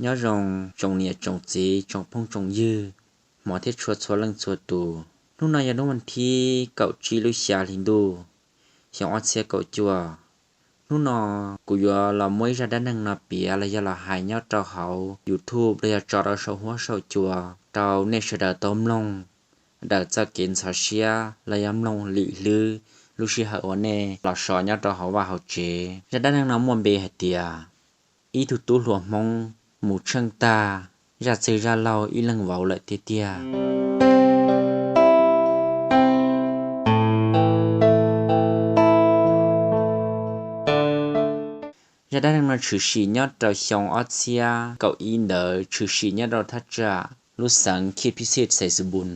Nyob zoo tsoom niam tsoom txiv tsoom phooj tsoom ywg, hmov thiab tshua txhua leej txhua tus. Hnub no yog hnub vas thib kaum tsib lub xya hli ntuj, xyoo ob txhiab kaum cuaj. Hnub no kuv yuav los muab ib zaj dab neeg no piav los yog los hais nyob rau hauv YouTube los yog tso rau saum huab saum cua rau nej sawv daws tau mloog, daws txoj kev ntxhov siab los yog mloog lim hlwb lub sij hawm uas nej los so nyob rau hauv vaj hauv tsev. Zaj dab neeg no muaj npe hais tias ib tug tub hluas Hmoob mus tsheej tag zaj txwg zaj laug ib leeg vauv lawm tiag tiag. Zaj dab neeg no tshwm sim nyob rau xyoo ob txhiab kaum ib ntawd, tshwm sim nyob rau thaj tsam lub xeev Khib Phij Xij Xais Xus Npus.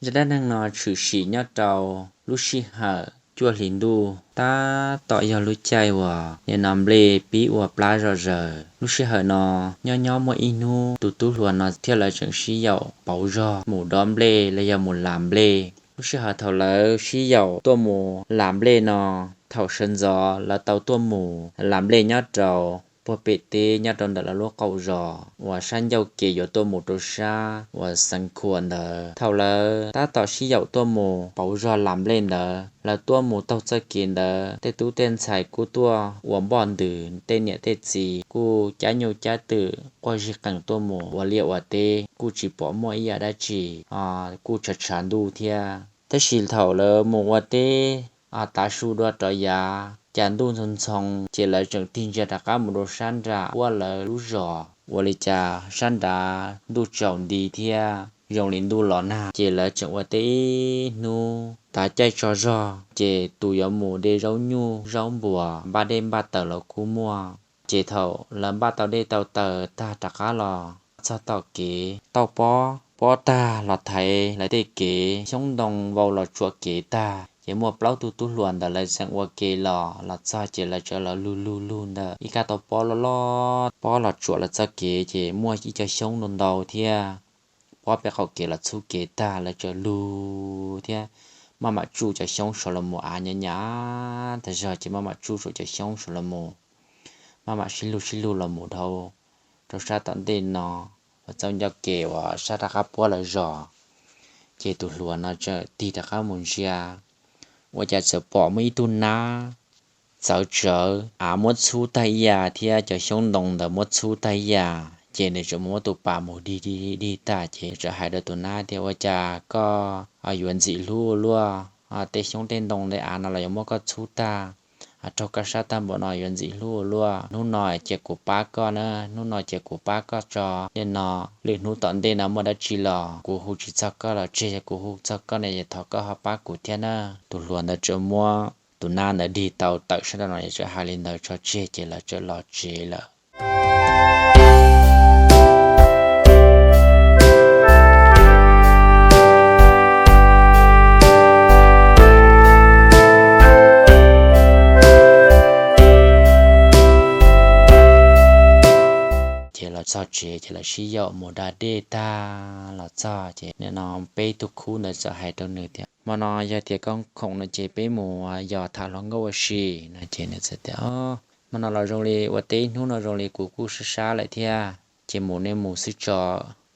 Zaj dab neeg no tshwm sim nyob rau lub sij hawm cuaj hlis ntuj, tab tom yog lub caij uas nim no nplej pib ua plab zom zaws. Lub sij hawm no nyob nyob muaj ib hnub tus tub hluas no thiab lawv tseem sib yaum pauv zog mus dob nplej los yog mus las nplej. Lub sij hawm thaum lawv sib yaum tuaj mus las nplej no, thaum sawv ntxov lawv tau tuaj mus las nplej nyob rau puag pem teb nyob rau ntawm lawv lub qaum zos uas sab ncauj kev yuav tuaj mus rau sab uas xeev Khuam ntawd. Thaum lawv tab tom sib yaum tuaj mus pauv zog las nplej ntawd, lawv tuaj mus taug txoj kev ntawd, tej tub tej ntxhais kuj tuaj ua npoj ntws, tej niam tej txiv kuj cab nyuj cab twm quaj zig qees tuaj mus ua liaj ua teb, kuj tsis pom muaj ib yam dab tsi, kuj tshav tshav ntuj thiab. Tab sis thaum lawv mus ua teb tav su dua rov yav, cas ntuj ntxhoo ntxhoo ces lawv tseem tig ntsia rov qab mus rau sab nram puab lawv lub zos. Ua li cas sab nrad ntuj tsaus nti thiab zoo li ntuj los nag, ces lawv tseem ua teb ib hnub tav caij tsaug zog ces tus yuav mus de zaub nyuj zaub npuas npaj dej npaj taws los kuj muaj. Ces thaum lawv npaj tau dej tau taws tag rov qab los txog tom kev tau pob pob tag los thaiv lawv tej kev, xyoob ntoo vau los tsuam kev tag, ces muaj plaub tug tub hluas ntawd lawv tseem ua ke los, los txog ces lawv txawm los lug lug lug ntawm ib kab tau pob loj loj, pob los tsuam lawv txoj kev ces muaj ib co xyoob ntau ntau thiab. Pob pem qaum kev los txhub kev tag lawv txawm lug thiab maj mam tsuj cov xyoob saud los mus av nyam nyam tag zog ces maj mam tsuj saum cov xyoob saud los mus, maj mam sib lug sib lug los mus dhau rau sab tom ntej no uas txoj ncauj kev uas sab rov qab puab lawv zos. Ces tus hluas no txawm tig rov qab mus ntsia, ua cas txawm pom muaj ib tug nab txawv tsawv, av muab txhub tag ib yam thiab cov xyoob ntoo ntawd muab txhub tag ib yam. Ces nws txawm mus muab tus pas mus dig dig dig tag ces txawm hais rau tus nab tias, Ua cas koj yuav ntxim hlub ua luaj? Tej xyoob tej ntoo tej av no los yuav muab koj txhub tag, raug koj sab tag npaum no yuav ntxim hlub ua luaj. Hnub no cia kuv pab koj na, hnub no cia kuv pab koj tso. Nim no lwm hnub tom ntej no muaj dab tsi los kuv hu tsis txog koj los tseg, yog kuv hu txog koj ne yog thov koj ho pab kuv thiab na. Tus hluas ntawd txawm muab tus nab ntawd dig tau tawm sab nraum no, txawm hais li ntawd tso tseg ces lawv txawm los tsev lawm. Ces los txog tsev ces lawv sib yaum mus da dej tag los txog ces nim no peb tug khub ntawd txawm hais rau nws tias, Hmo no yog tias koj khoom no ces peb mus yos tham hluas nkauj ua si no. Ces nws txawm tias, Hmo no los zoo li ua teb hnub no zoo li kuv kuj sab sab lawm thiab, ces mus nej mus xwb tso,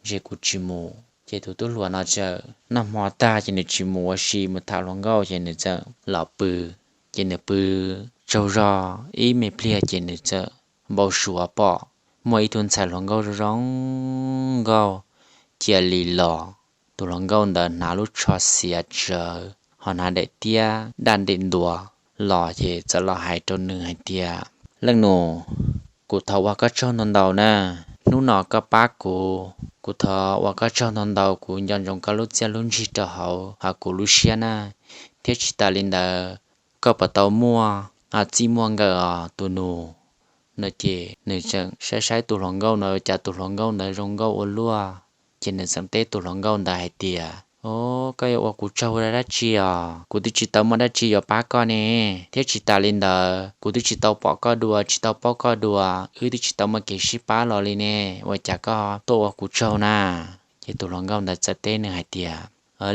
ntshe kuv tsis mus. Ces tus tub hluas no txawm noj hmo tag ces nws tsis mus ua si mus tham hluas nkauj ces nws txawm los pw. Ces nws pw tsaug zog ib me pliag ces nws txawm npau suav pom muaj ib tug ntxhais hluas nkauj zoo zoo nkauj cia li los. Tus hluas nkauj ntawd hnav lub tsho xiav tsawv ho hnav daim tiab daj ntim ntuas los ces txawm los hais rau nws hais tias, Leej nus, kuv thov ua koj tsaug ntau ntau na, hnub no koj pab kuv, kuv thov ua koj tsaug ntau ntau, kuv nco ntsoov koj lub txiaj lub ntsig rau hauv kuv lub siab na, thiab tsis tas li ntawd, koj puas tau muaj txij muaj nkawm os tus nus? No ces nws tseem saib saib tus hluas nkauj no cas tus hluas nkauj ntawd zoo nkauj ua luaj. Ces nws txawm teb tus hluas nkauj ntawd hais tias, O, koj yuav ua kuv tsaug dab tsi os? Kuv twb tsis tau muaj dab tsi yuav pab koj ne, thiab tsis tas li ntawd kuv twb tsis tau pom koj dua, tsis tau paub koj dua, wb twb tsis tau muaj kev sib pab los li ne, ua cas koj tuaj ua kuv tsaug na? Ces tus hluas nkauj ntawd txawm teb nws hais tias,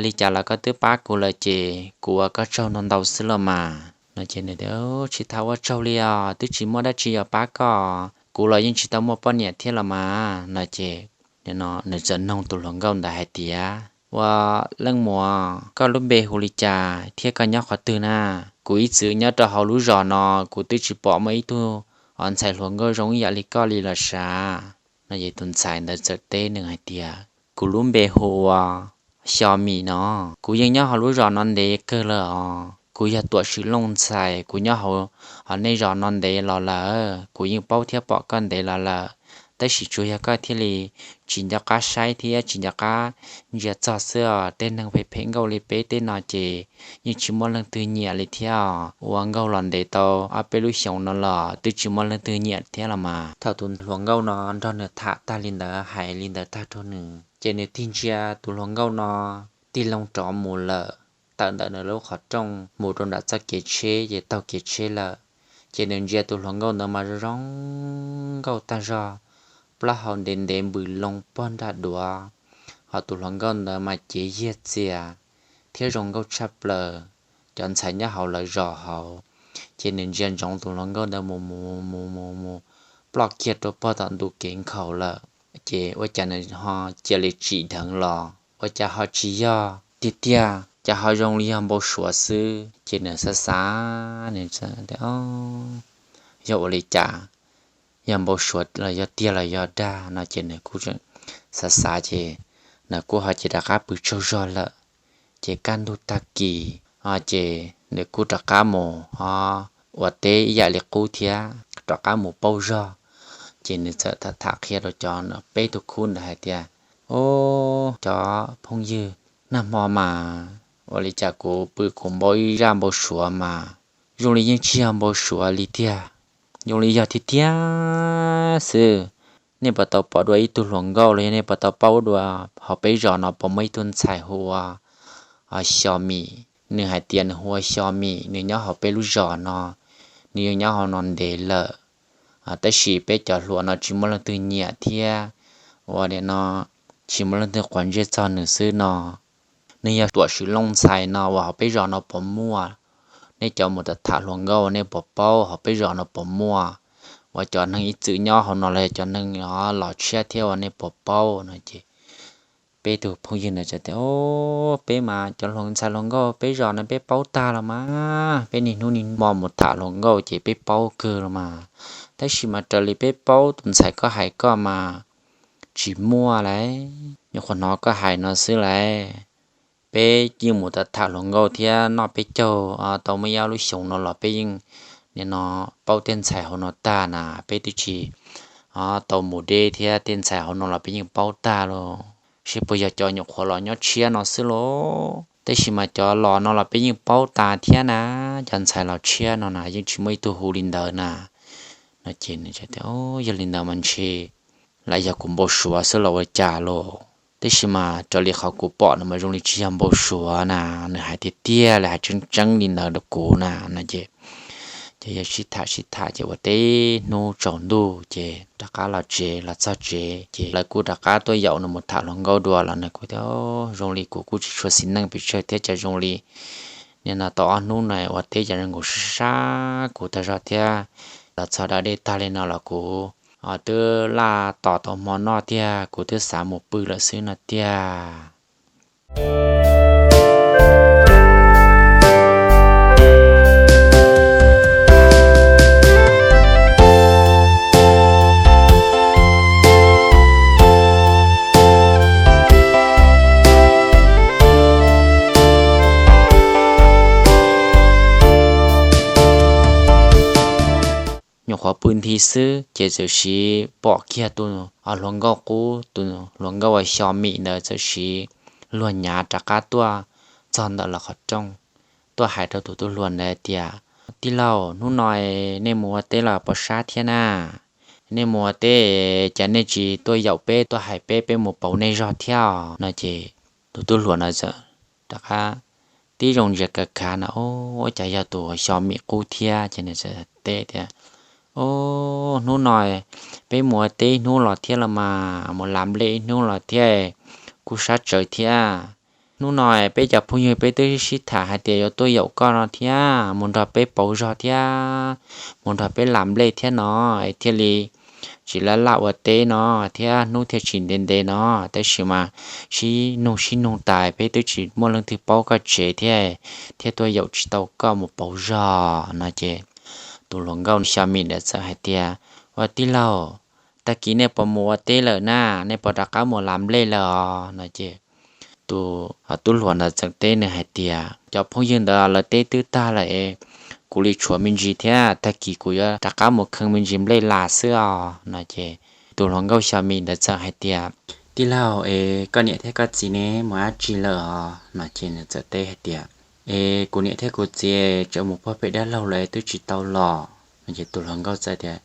Li cas los koj twb pab kuv lawm ces kuv ua koj tsaug ntau ntau xwb los mas. No ces nws tias, Tsis tas ua tsaug li os, twb tsis muaj dab tsi yuav pab koj, kuv los yeej tsis tau muaj poj niam thiab los mas no ces, no nws txawm noog tus hluas nkauj ntawd hais tias, Ua leej muam, koj lub npe hu li cas thiab koj nyob qhov twg na? Kuv ib txwm nyob rau hauv lub zos no kuv twb tsis pom muaj ib tug ntxhais hluas nkauj zoo ib yam li koj li los sav. No ces tus ntxhais ntawd txawm teb nws hais tias, Kuv lub npe hu ua Xyo Mim no. Kuv yeej nyob hauv lub zos no ntev kawg lawm os. Kuv yog Tuam Swm Looj ntxhais, kuv nyob hauv, hauv nej zos no ntev los lawm, kuv yeej paub thiab pom koj ntev los lawm. Tab sis tsuas yog koj thiaj li tsis nco qab saib thiab tsis nco qab ntsia txog xwb os. Tej neeg phem phem nkauj li peb tej no ces yeej tsis muaj leej twg nyiam li thiab os. Ua nkauj los ntev tau ob peb lub xyoos no los twb tsis muaj leej twg nyiam thiab los mas. Thaum tus hluas nkauj no nrog nws tham tag li ntawd, hais li ntawd tag rau nws, ces nws tig ntsia tus hluas nkauj no tig loo rov mus lawm, tawm ntawm nws lub qhov rooj mus rau nram txoj kev tsheb ces taug kev tsheb lawm. Ces nws ntsia tus hluas nkauj ntawd mas zoo zoo nkauj tag zog, plaub hau ntev ntev npws loo pog nrag duav, ho tus hluas nkauj ntawd mas cev yiag txias thiab zoo nkauj tshaj plaws. Cov ntxhais nyob hauv lawv zos hauv, ces nws ntsia ntsoov tus hluas nkauj ntawd mus mus mus mus mus ploj kiag rau pog tom ntu kev nkhaus lawm. Ces ua cas nws ho cia li tsim dheev los, ua cas ho tsis yog tiag tiag, cas ho zoo li yog npau suav xwb. Ces nws xav xav, nws tias, Yog ua li cas? Yog npau suav los yog tiag los yog dag? No ces nws kuj xav xav ces nws kuj ho cia rov qab pw tsaug zog lawm. Ces kaj ntug tag kis, ces nws kuj rov qab mus ho ua teb ib yam li qub thiab rov qab mus pauj zog. Ces nws txawm tham qhia rau cov peb tug khub ntawd hais tias, Ob, cov phooj ywg, nag hmo mas ua li cas kuv pw kuv npau ib zaj npau suav mas zoo li yeej tsis yog npau suav li tiag, zoo li yog tiag tiag xwb. Nej puas tau pom dua ib tug hluas nkauj los yog nej puas tau paub dua hauv peb zos no puas muaj ib tug ntxhais hu ua Xyo Mim? Nws hais tias nws hu ua Xyo Mim, nws nyob hauv peb lub zos no, nws yeej nyob hauv no ntev lawm, tab sis peb cov hluas no tsis muaj leej twg nyiam thiab, ua li no tsis muaj leej twg quav ntsej txog nws xwb no. Nws yog Tuam Swm Looj ntxhais no, uas hauv peb zos no puas muaj? Nej cov mus tham hluas nkauj nej puas paub hauv peb zos no puas muaj? Uas cov neeg ib txwm nyob hauv no los yog cov neeg los tshiab thiab uas nej puas paub? No ces peb tug phooj ywg ntawd tias, Peb mas cov hluas ntxhais hluas nkauj peb zos no peb paub tag los mas, peb niaj hnub niaj hmo mus tham hluas nkauj ces peb paub kawg los mas. Tab sis mas raws li peb paub tus ntxhais koj hais koj mas tsis muaj lauj, nyuam qhuav hnov koj hais no xwb lauj. Peb yeej mus tham hluas nkauj thiab noj peb caug tau muaj ib ob lub xyoos no los peb yeej, nim no, paub tej ntxhais hauv no tag na, peb twb tsis tau mus deb thiab, tej ntxhais hauv no los peb yeej paub tag los, seb puas yog cov nyuam qhuav los nyob tshiab no xwb los, tab sis mas cov los no los peb yeej paub tas thiab na, cov ntxhais los tshiab no na yeej tsis muaj ib tug hu li ntawd na. No ces nws tias, Yog li ntawd mas ntshe lam yog kuv npau suav xwb los ua cas los? Tab sis mas raws li qhov kuv pom no mas zoo li tsis yog npau suav na, nws hais tiag tiag li, hais tseeb tseeb li ntawd rau kuv na. No ces, ces yog sib tham sib tham ces ua teb hnub tsaus ntuj ces rov qab los tsev, los txog tsev ces lawv kuj rov qab tuaj yaum nws mus tham hluas nkauj dua los nws kuj tias, Zoo li kuv kuj tsis tshua xis neej pes tsawg thiab, cas zoo li nim no tau ob hnub no ua teb cas zoo nkaus sab sab kuv tag zog thiab. Los txog da dej tag li no los kuv twb laj tos tau hmo noj tiag, kuv twb xav mus pw lawm xwb no tiag. Nyuam qhuav pw nthi xwb ces txawm sis pom kiag tus hluas nkauj qub, tus hluas nkauj uas Xyo Mim ntawd txawm sis luag nyav rov qab tuaj txog ntawm lawv qhov rooj, tuaj hais rau tus tub hluas ntawd tias, Tij laug, hnub no nej mus ua teb los puas sab thiab na? Nej mus ua teb cas nej tsis tuaj yaum peb, tuaj hais peb, peb mus pauv nej zog thiab? No ces tus tub hluas ntawd txawm rov qab tib zoo ntsia kav khav no, Ua cas yog tus Xyo Mim qub thiab? Ces nws txawm teb tias, Hnub no peb mus ua teb ib hnub los thiab los mas, mus lav nplej ib hnub los thiab, kuj sab tsawv thiab. Hnub no peb cov phooj ywg peb twb sib tham hais tias yuav tuaj yaum koj no thiab, mus nrog peb pauv zog thiab, mus nrog peb lav nplej thiab no, es thiaj li tsis laj laj ua teb no thiab hnub thiaj tsis ntev ntev no, tab sis mas sib nug sib nug tas peb twb tsis muaj leej twg paub koj tsev thiab, thiab tuaj yaum tsis tau koj mus pauv zog no ces tus hluas nkauj Xyo Mim ntawd txawm hais tias, Ua tij laug, tag kis nej puas mus ua teb lawm na? Nej puas rov qab mus lav nplej lawm os? No ces tus tub hluas ntawd txawm teb nws hais tias, Cov phooj ywg ntawd lawv teb twb tag lawm es kuv li tshuav me ntsis thiab, tag kis kuv yuav rov qab mus kheej me ntsis nplej las xwb os. No ces tus hluas nkauj Xyo Mim ntawd txawm hais tias, Tij laug es koj niam thiab koj txiv ne mus dab tsi lawm os? No ces nws txawm teb hais tias, Es kuv niam thiab kuv txiv tseem mus puag pem dab laug lawm twb tsis tau los. No ces tus hluas nkauj txawm tias,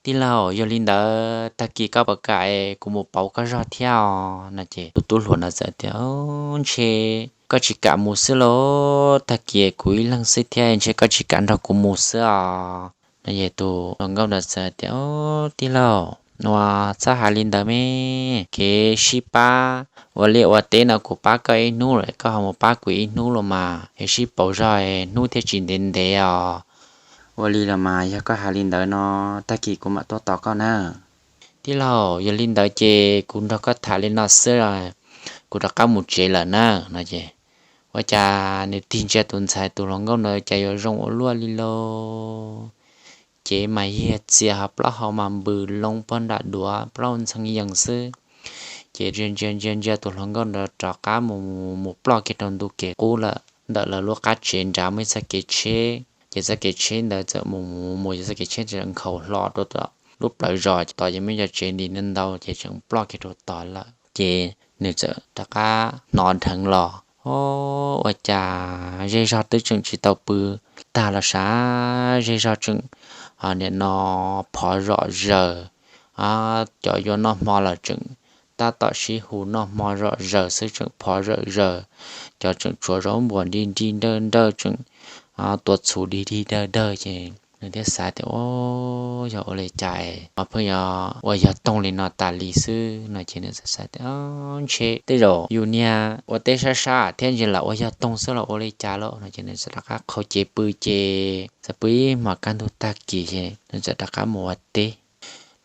Tij laug, yog li ntawd tag kis koj puas kam es kuv mus pauv koj zog thiab os? No ces tus tub hluas ntawd txawm tias, Ntshe koj tsis kam mus xwb lauj, tag kis kuv ib leeg xwb thiab, ntshe koj tsis kam nrog kuv mus xwb os. No ces tus hluas nkauj ntawd txawm tias, Tij laug, ua txhob hais li ntawd me, kev sib pab ua liaj ua teb no kuv pab koj ib hnub lawm koj ho mus pab kuv ib hnub los mas, es sib pauv zog hnub thiaj tsis ntev ntev os. Ua li los mas yog koj hais li ntawd no, tag kis kuv mam tuaj tos koj na. Tij laug, yog li ntawd ces kuv nrog koj tham li no xwb, kuv rov qab mus tsev lawm na. No ces ua cas nws tig ntsia tus ntxhais tus hluas nkauj ntawd cas yuav zoo ua luaj li lauj. Cev mas yog txias ho plaub hau mas npws loo pog nram duav plaub ntxhee yees xwb. Ces ntsia ntsia ntsia ntsia tus hluas nkauj ntawd rov qab mus mus ploj kiag rau ntu kev qub lawm. Ntawm lawv lub qab tsev nrad muaj ib txoj kev tsheb, ces txoj kev tsheb ntawd txawm mus mus mus ces txoj kev tsheb txawm nkhaus hlo rau tom lub plawv zos, tos yeej muaj cov tsev ntim ntau ces tseem ploj kiag rau tod lawm. Ces nws txawm rov qab hnov dheev los, o, ua cas zej zog twb tseem tsis tau pw tag los sav, zej zog tseem nim no phov zom zaws, cov yuav noj hmo los tseem tab tom sib hu noj hmo zom zaws xwb, tseem phov zom zaws, cov tseem tshuav zaub npuas nri nri nrawj nrawj tseem tua txhuv dig dig dawg dawg ces nws thiaj xav tias, O, yog ua li cas es pheej yog ua yog toog li no tas li xwb? No ces nws xav xav tias, Ntshe tej zaum yus niag ua teb sab sab thiab ntshe lam ua yog toog xwb los ua li cas lauj. No ces nws txawm rov qab qhau cev pw ces txawm pw ib hmos kaj ntug tag kis ces nws txawm rov qab mus ua teb.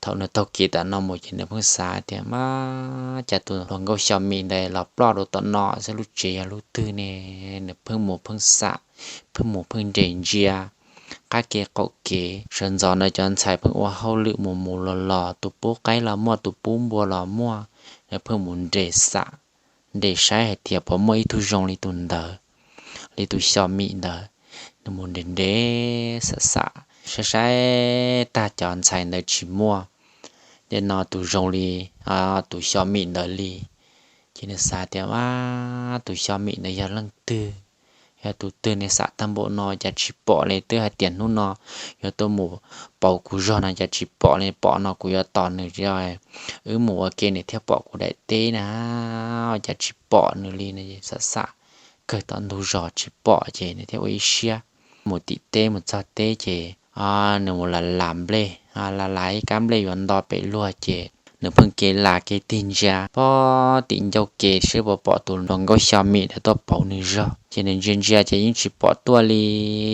Thaum nws taug kev tom no mus ces nws pheej xav tias, Mas cas tus hluas nkauj Xyo Mim ntawd los ploj rau tom no xwb, lub tsev yog lub twg ne? Nws pheej mus pheej xam, pheej mus pheej nres ntsia qab kev qaum kev. Sawv ntxov ntawd cov ntxhais pheej ua hauj lwm mus mus los los, tus pub qaib los muaj, tus pub npua los muaj, nws pheej mus nres xam, nres saib hais tias puas muaj ib tug zoo li tus ntawd, li tus Xyo Mim ntawd. Nws mus nres nres xam xam saib saib tag cov ntxhais ntawd tsis muaj, ces no tus zoo li tus Xyo Mim ntawd li. Ces nws xav tias, Ab, tus Xyo Mim ntawd yog leej twg? Yog tus twg ne, xam tag npaum no cas tsis pom li? Twb hais tias hnub no yuav tuaj mus pauv kuv zog no cas tsis pom li? Pom no kuv yuav tos nws, wb mus ua ke nws thiaj pom kuv daim teb na, cas tsis pom nws li no. Xam xam kawg tom ntug zos tsis pom ces nws thiaj ua ib siab mus tim teb. Mus txog teb ces nws mus las las nplej, las las ib kab nplej yuav nto pem luag ces nws pheej kev las kev tig ntsia pog tim ncauj kev seb puas pom tus hluas nkauj Xyo Mim ntawd tuaj pauv nws zog. Ces nws ntsia ntsia ces yeej tsis pom tuaj li.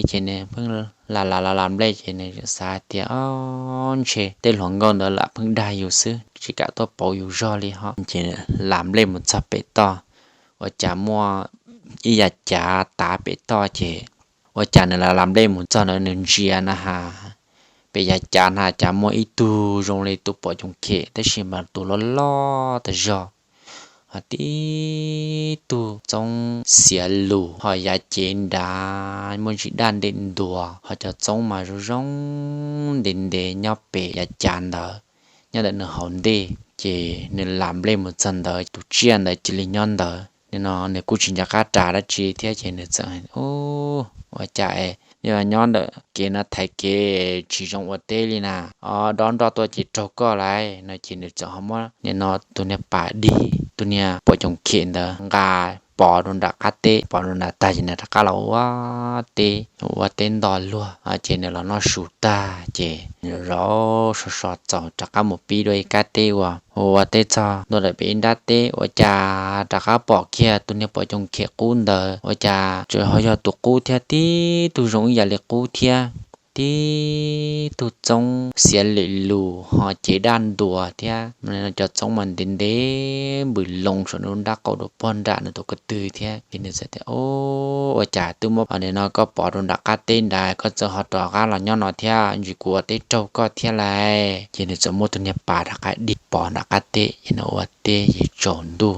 Ces nws pheej las las las las nplej ces nws xav hais tias, Ob, ntshe tej hluas nkauj ntawd lam pheej dag yus xwb, tsis kam tuaj pauv yus zog li ho. Ces las nplej mus txog pem toj, ua cas muaj ib yav cav tav pem toj ces ua cas nws las las nplej mus txog ntawd nws ntsia na has, pem yav cav na cas muaj ib tug zoo li tus pom coom khem tab sis mas tus loj loj tas zog, ho tib tug txoob xiav lus ho yav cev nrad muaj ntsis daj ntim ntuas, ho cov txoob mas zoo zoo ntev ntev nyob pem yav cav ntawd, nyob ntawm nws hauv ntej. Ces nws las nplej mus txog ntawd tus tsiaj ntawd cia li nyob ntawd. Nim no nws kuj tsis nco qab ras dab tsi thiab ces nws txawm, Ua cas es nyob ntawm kev no thaiv kev tsis zoo ua teb li na? Ob, dob nroj tuaj ces raug koj lauj. No ces nws txawm ho muab nim no tus niag pas dig, tus niag pom coom khem ntawd nqa pov rau nram qab teb, pov rau nram tag ces nws rov qab los ua teb, ua teb nto luag ces nws los noj su tag ces nws zov so so txaus rov qab mus pib dua ib kab teb ua, ua teb txog ntua ntawm pem ib nrab teb ua cas rov qab pom kiag tus niag pom coom khem qub ntawd, ua cas tseem ho yog tus qub thiab, tib tug zoo ib yam li qub thiab. tib tug txoob xiav lwm lus ho cev daj ntuas thiab, cov txoob mas ntev ntev npws loo saum nws lub nrab qaum dua puag nram nws tus ko tw thiab. Ces nws txawm tias, Ua cas twb muab, nim no koj pov rau nram qab teb ntawd, koj txawm ho rov qab los nyob no thiab, ntsis kuv ua teb raug koj thiab lauj. Ces nws txawm muab tus niag pas rov qab dig pov nram qab teb, ces nws ua teb ces tsaus ntuj,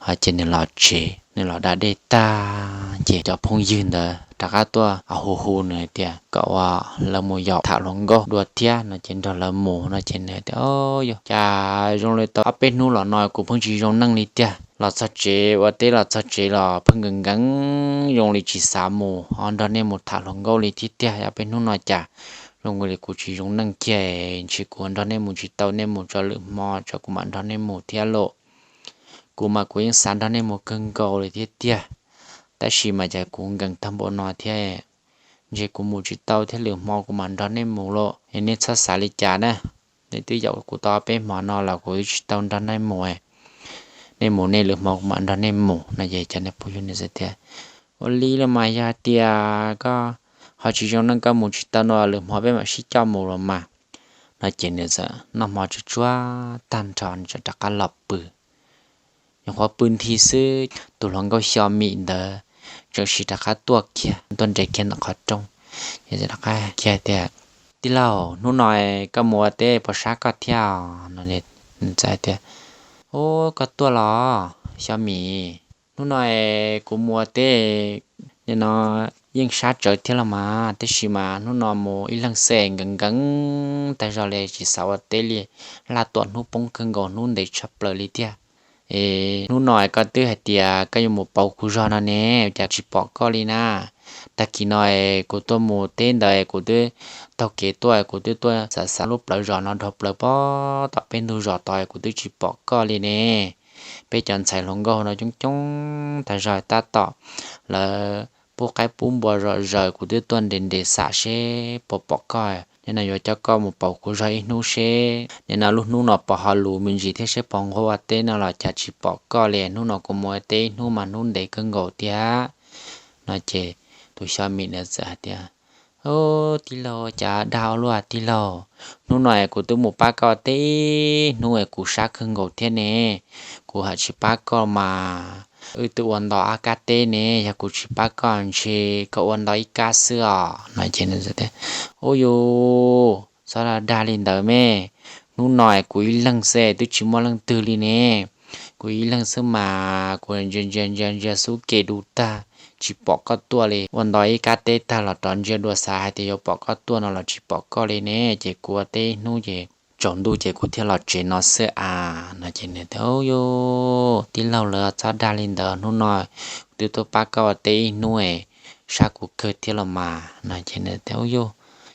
ces nws los tsev, nws los da dej tag ces cov phooj ywg ntawd rov qab tuaj hu hu nws hais tias kom ua lawv mus yaum tham hluas nkauj dua thiab no ces nrog lawv mus no ces nws tias, Yog cas zoo li tau ob peb hnub los no kuv pheej tsis zoo neej li tiag. Los txog tsev, ua teb los txog tsev los pheej nkees nkees, zoo li tsis xav mus ho nrog nej mus tham hluas nkauj li thiab tiag. Ob peb hnub no cas zoo li kuv tsis zoo neej kiag, ntshe kuv nrog nej mus tsis tau, nej mus tso lwm hmo tso kuv mam nrog nej mus thiab lauj. Kuv mas kuv yeej xav nrog nej mus kawg nkaus li thiab tiag, tab sis mas cas kuv nkees tag npaum no thiab, ntshe kuv mus tsis tau thiab, lwm hmo kuv mam nrog nej mus lauj. Es nej txhob xav li cas na, nej twb yaum kuv tau peb hmo no los kuv twb tsis tau nrog nej mus. Nej mus nej, lwm hmo kuv mam nrog nej mus no. Ces cov niag phooj ywg nws txawm tias, Ua li los mas yog hais tias koj ho tsis zoo neej koj mus tsis tau no, lwm hmo peb mam sib coj mus los mas no ces nws txawm noj hmo tsuag tsuag tag nrho nws txawm rov qab los pw. Nyuam qhuav pw nthi xwb tus hluas nkauj Xyo Mim ntawd txawm sim rov qab tuaj kiag, tuaj nres kiag ntawm qhov rooj. Ces txawm rov qab kiag tias, Tij laug, hnub no koj mus ua teb puas sab koj thiab? Nws txawm hais tias, Ub, koj tuaj los Xyo Mim, hnub no kuv mus ua teb no yeej sab tsawv thiab los mas, tab sis mas hnub no mus ib leeg xwb nkees nkees tag zog li tsis xav ua teb li, laj tuam hnub poob kawg nkaus, hnub ntev tshaj plaws li tiag. Es hnub no koj twb hais tias koj yuav mus pauv kuv zog no ne, cas tsis pom koj li na? Tag kis no kuv tuaj mus teb ntawd kuv twb taug kev tuaj, kuv twb tuaj xav xav lub plawv zos no dhau plaws pem tom peb ntug zos tod kuv twb tsis pom koj li ne. Peb cov ntxhais hluas nkauj no coob coob tag zog tab tom lawv pub qaib pub npua zom zaws, kuv twb tuaj nres nres xam seb puas pom koj. Nim no yuav coj koj mus pauv kuv zog ib hnub seb nim no lub hnub no puas ho lus me ntsis thiab seb puas nquag ua teb no los cas tsis pom koj li. Hnub no kuv mus ua teb ib hnub mas hnub ntev kawg nkaus tiag no. Ces tus Xyo Mim ntawd txawm hais tias, Tij laug, cas dag ua luaj tij laug, hnub no es kuv twb mus pab koj teb ib hnub es kuv sab kawg nkaus thiab ne. Kuv ham tsis pab koj mas wb twb ua nto ob kab teb ne, yog kuv tsis pab koj ntshe koj ua nto ib kab xwb os no. Ces nws txawm tias, Ub yus, txhob dag li ntawd me, hnub no es kuv ib leeg xwb twb tsis muaj leej twg li ne. Kuv ib leeg xwb mas kuv ntsia ntsia ntsia ntsia xub ke du tag tsis pom koj tuaj li. Ua nto ib kab teb tag los rov ntsia dua xav hais tias yuav pom koj tuaj no los tsis pom koj li ne. Ces kuv ua teb ib hnub ces tsaus ntuj ces kuv thiaj los tsev no xwb as no. Ces nws tias, Ub yus, tij laug lawv txhob dag li ntawd, hnub no kuv twb tuaj pab koj ua teb ib hnub es sab kuv kawg thiab los mas no. Ces nws tias, Ub yus,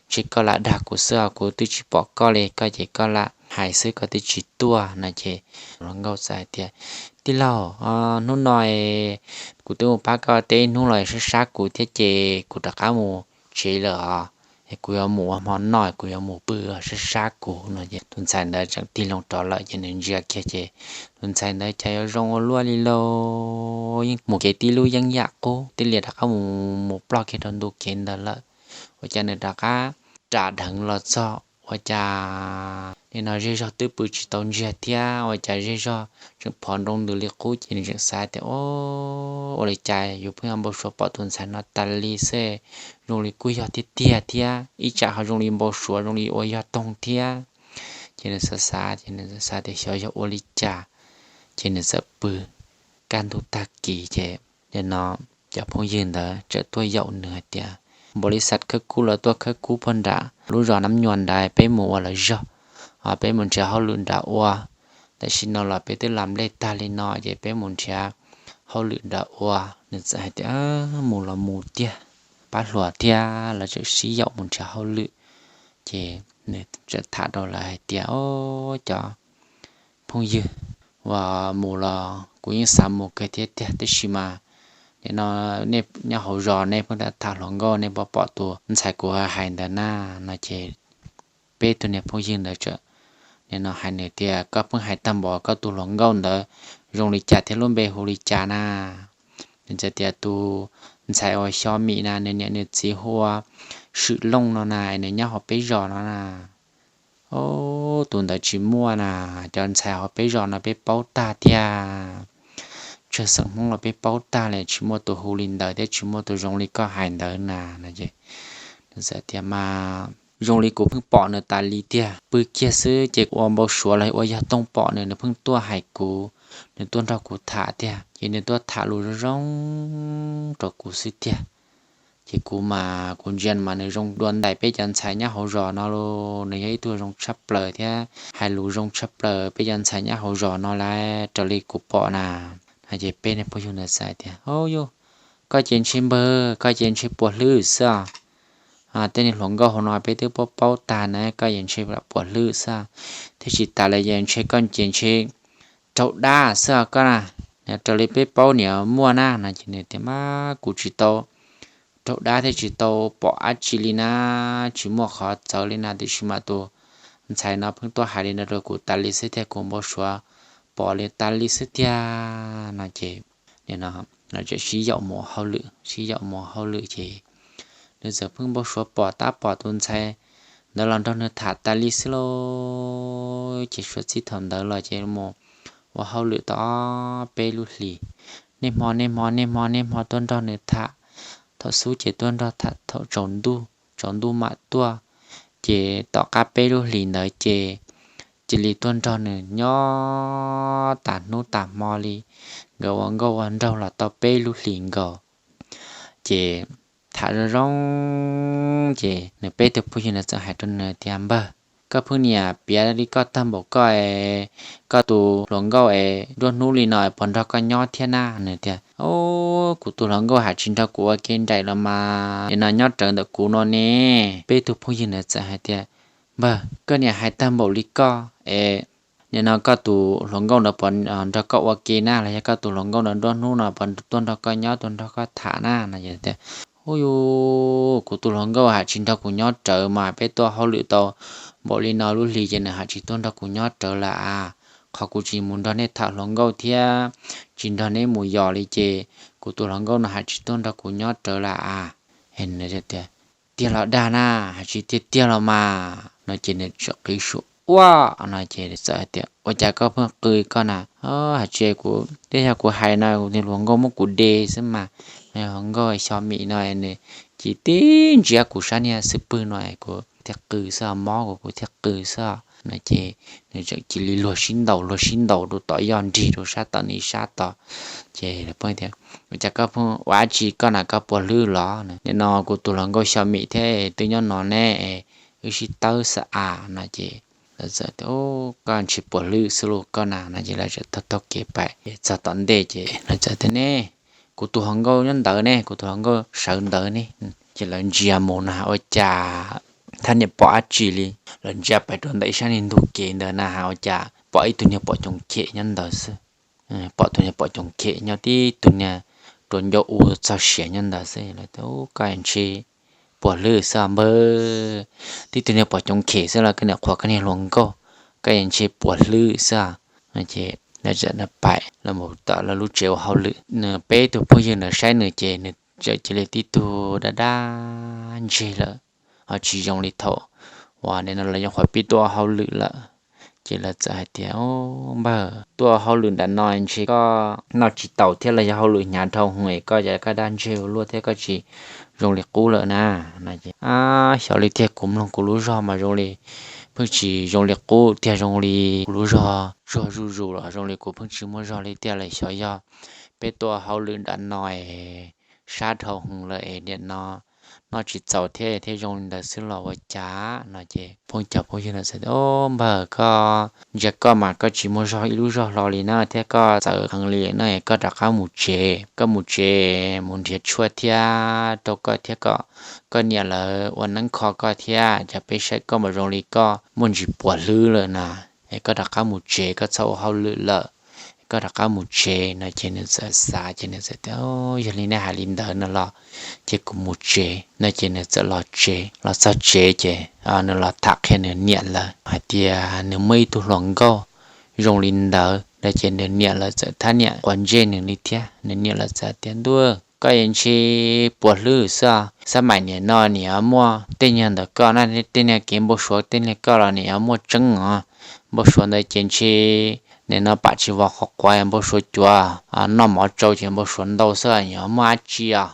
ntshe koj lam dag kuv xwb os, kuv twb tsis pom koj li, koj ces koj lam hais xwb koj twb tsis tuaj no. Ces hluas nkauj txawm hais tias, Tij laug, hnub no es kuv twb mus pab koj ua teb ib hnub los sab sab kuv thiab ces kuv rov qab mus tsev lawm os. Es kuv yuav mus ua hmo noj, kuv yuav mus pw, sab sab kuv no. Ces tus ntxhais ntawd tseem tig loo rov lawm ces nws ntsia kiag ces tus ntxhais ntawd cas yuav zoo ua luaj li lauj, yeej mus kev tib lub yeeb yam qub, tij lias rov qab mus mus ploj kiag rau ntu kev ntawd lawm. Ua cas nws rov qab ram dheev los txog ua cas nim no zej zog twb pw tsis tau ntsiag thiab, ua cas zej zog tseem phov nroo ntws li qub. Ces nws tseem xav tias, Ua li cas yus pheej npau suav pom tus ntxhais no tas li xwb, zoo li kuj yog tiag tiag thiab, ib tsam ho zoo li npau suav zoo li ua yog toog thiab. Ces nws xav xav ces nws xav tias xyov yog ua li cas, ces nws txawm pw. Kaj ntug tag kis ces nim no cov phooj ywg ntawd txawm tuaj yaum nws hais tias, Npaum li xav khawb kub los tuaj khawb kub puag nram lub zos Nab Nyuam nrad, peb mus ua lawv zog, peb mus nrhiav hauj lwm nram ua. Tam sim no los peb twb las nplej tag li no ces peb mus nrhiav hauj lwm nram ua. Nws txawm hais tias, Mus los mus tiag, pab hluas thiab lawv txawm sib yaum mus nrhiav hauj lwm. Ces nws txawm tham rau lawv hais tias, Au, cov phooj ywg, uas mus los kuv yeej xav mus kawg thiab tiag, tab sis mas nim no nej nyob hauv zos nej pheej tham hluas nkauj, nej puas pom tus ntxhais kuv hais ntawd na? No ces peb tug niag phooj ywg ntawd txawm nim no hais nws tias, Koj pheej hais tag npaum, koj tus hluas nkauj ntawd zoo li cas thiab lub npe hu li cas na? Nws txawm tias, Tus ntxhais uas Xyo Mim na, nws niam nws txiv hu ua Swm Looj no na, nws nyob hauv peb zos no na. Ob, tus ntawd tsis muaj na, cov ntxhais hauv peb zos no peb paub tag tiag. Tsawg xeem Hmoob los peb paub tag li, tsis muaj tus hu li ntawd thiab tsis muaj tus zoo li koj hais ntawd na. Nws txawm tias mas zoo li kuv pheej pom nws tas li tiag, pw kiag xwb ces ua npau suav los ua yog tooj pom nws, nws pheej tuaj hais kuv, nws tuaj nrog kuv tham tiag, ces nws tuaj tham lus zoo zoo rau kuv xwb tiag. Ces kuv mas kuv ntsia mas nws zoo dua ntais peb cov ntxhais nyob hauv zos no los, nws yog ib tug zoo tshaj plaws thiab hais lus zoo tshaj plaws peb cov ntxhais nyob hauv zos no lawm raws li kuv pom na. Ces peb niag phooj ywg ntawd txawm tias, Au yus, koj ces ntshe npawg, koj ces ntshe puas hlwb xwb os. Tej niag hluas nkauj hauv no peb twb paub paub tag na, koj ces ntshe puas hlwb xwb, thiab tsis tas li ces ntshe koj ces ntshe raug dab xwb os koj na. Raws li peb paub niam muaj na no ces nws tias mas kuv tsis tau raug dab thiab tsis tau pom dab tsi li na, tsis muaj qhov txawv li na, tiam sis mas tus ntxhais no pheej tuaj hais li no rau kuv tas li xwb tiag, kuv npau suav pom li tas li xwb tiag no ces nim no txawm sib yaum mus hauj lwm, sib yaum mus hauj lwm ces nws txawm pheej npau suav pom tab pom tus ntxhais ntawd los nrog nws tham tas li xwb lauj. Ces suav txij thaum ntawd los ces mus ua hauj lwm tau peb lub hlis, niaj hmo niaj hmo niaj hmo niaj hmo tuaj nrog nws tham, thaum xub ces tuaj nrog tham thaum tsaus ntuj, tsaus ntuj mam tuaj. Ces tom qab peb lub hlis ntawd ces cia li tuaj nrog nws nyob tas hnub tas hmo li, nkawd ua nkauj ua nraug los tau peb lub hlis nkaus. Ces tham zoo zoo ces nws peb tug phooj ywg ntawd txawm hais rau nws tias, Npawg, koj pheej niam piav li koj tag npaum koj, koj tus hluas nkauj es nruab hnub li no puas nrog koj nyob thiab na? Nws tias, Au, kuv tus hluas nkauj hais tsis nrog kuv ua ke nraim los mas, nim no nyob rawv ntawm kuv no ne. Peb tug phooj ywg ntawd txawm hais tias, Npawg, koj niam hais tag npaum li koj es nim no koj tus hluas nkauj ntawd puas nrog koj ua ke na, los yog koj tus hluas nkauj ntawd nruab hnub no puas tuaj nrog koj nyob tuaj nrog koj tham na? No ces tias, Ub yus, kuv tus hluas nkauj hais tsis nrog kuv nyob rawv mas, peb tuaj hauj lwm tau npaum li no lub hlis ces nws hais tsis tuaj nrog kuv nyob rawv lawm as. Qhov kuv tsis mus nrog nej tham hluas nkauj thiab tsis nrog neb mus yos li ces kuv tus hluas nkauj no hais tsis tuaj nrog kuv nyob rawv lawm as. Tias, Tiag los dag na, hais tsis tiag tiag los mas? No ces nws txawm qw suab ua no ces txawm hais tias, Ua cas koj pheej qw koj na? Hais tsis kuv, twb yog kuv hais no kuv niag hluas nkauj muab kuv de xwb mas. Hluas nkauj Xyo Mim no nws cia li tib ntsiav kuv sab niag xub pwg no, kuv thiaj qw xwb, mob kuv kuv thiaj qw xwb no ces nws txawm cia li luag sib ntaus luag sib ntaus rau tom yoj nrig rau sab tom ni sab tod. Ces tias, Ua cas koj pheej ua dab tsi koj na, koj puas hlwb los? Nim no kuv tus hluas nkauj Xyo Mim thiab twb nyob no ne, wb sib tawb xwb as no ces lawv txawm tias, Koj ntshe puas hlwb xwb lauj koj na no ces lawv txawm taug taug kev pais txog tom ntej ces lawv txawm tias, Ne, kuv tus hluas nkauj nyob ntawd ne, kuv tus hluas nkauj sawv ntawd ne. Ces lawv ntsia mus na ua cas thab niam pom dab tsi li, lawv ntsia pais rau ntawm ib sab niag ntug kev ntawd na ua cas pom ib tug niag pom coom chem nyob ntawd xwb. Pom tus niag pom coom chem nyob tib tug niag rua ncauj u txog siav nyob ntawd xwb. Lawv tias, Koj ntshe puas hlwb xwb npawg, tib tug niag pom coom chem xwb los koj niam qhuas koj niag hluas nkauj, koj ntshe puas hlwb xwb. Ces lawv txawm pais los tom lawv lub tsev ua hauj lwm, nws peb tug phooj ywg ntawd saib nws ces nws txawm cia li tib tug daj daj ntseg lawm, ho tsis zoo li thaum uas nim no lawv nyuam qhuav pib tuaj ua hauj lwm lawm. Ces lawv txawm hais tias, Npawg, tuaj ua hauj lwm nram no ntshe koj noj tsis taus thiab los yog hauj lwm hnyav dhau hwv es koj cas koj daj ntseg ua luaj thiab koj tsis zoo li qub lawm na. Xyov li tiag, kuv mloog kuv lub zog mas zoo li pheej tsis zoo li qub tiag, zoo li kuv lub zog zuag zuj zus los zoo li kuv pheej tsis muaj zog li tiag lawm. Xyov yog peb tuaj ua hauj lwm nram no es sab dhau hwv lawm es nim no noj tsis txaus thiab thiaj zoo li ntawd xwb los ua cas no. Ces phooj cov phooj ywg no txawm tias, Npawg, koj ntsia koj mas koj tsis muaj zog ib lub zog hlo li na thiab koj txawv heev li na, koj rov qab mus tsev, koj mus tsev mus nrhiav tshuaj thiab rau koj thiab kom koj niam lawv ua neeb kho koj thiab, cas peb saib koj mas zoo li koj muaj ntsis puas hlwb lawm na. Es koj rov qab mus tsev, koj txhob ua hauj lwm lawm, koj rov qab mus tsev no. Ces nws txawm xav ces nws txawm tias, Yog li nej hais li ntawd no los ces kuv mus tsev no. Ces nws txawm los tsev, los txog tsev ces nws los tham qhia nws niam lawv hais tias nws muaj ib tug hluas nkauj zoo li ntawd no. Ces nws niam lawv txawm thab niam quav ntsej nws li thiab, nws niam lawv txawm tias, Ntuj, koj yeej ntshe puas hlwb xwb. Xab maim niam no niam muaj tej nyuag ntawm koj na, tej niag kev npau suav tej niag koj los niam muaj tseeb os. Npau suav ntawd ces ntshe nim no pam tsis vov qhov quav, npau suav cuav, noj mov tsau ces npau suav ntau xwb, niam muaj dab tsi os.